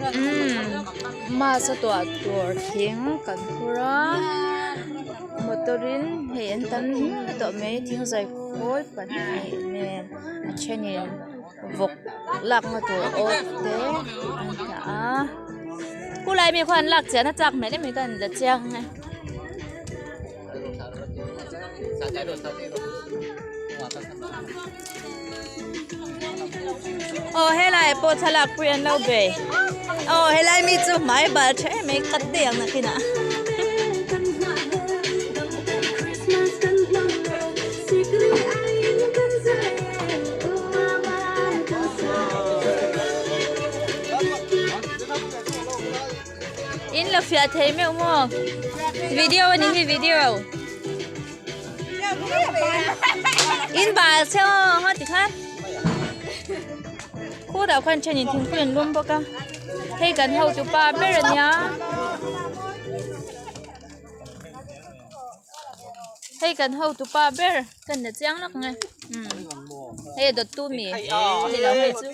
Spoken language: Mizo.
Umm mass a tuah tur thing kan phur a motor in hei an tam hle tawh mai thingzai khawl pahnih nen a thenin vawk lakna tur awt te an dah a khulai mi khuan lak chian a chak hmel em em ka han la chiang e. Aw helai ah pawh thlalak pui an lo bei aw helai mi chu hmai bal tha em mai cut daih ang nakinah. In la fiah thei meuh maw video a ni hi video in bal che aw ha ti khan khutah khuan thenin thingpui an lum bawk a hei kan hotu pa ber a nia hei kan hotu pa ber ka na chiang lawk ang e hei a dawttu mi ni lo hei chu.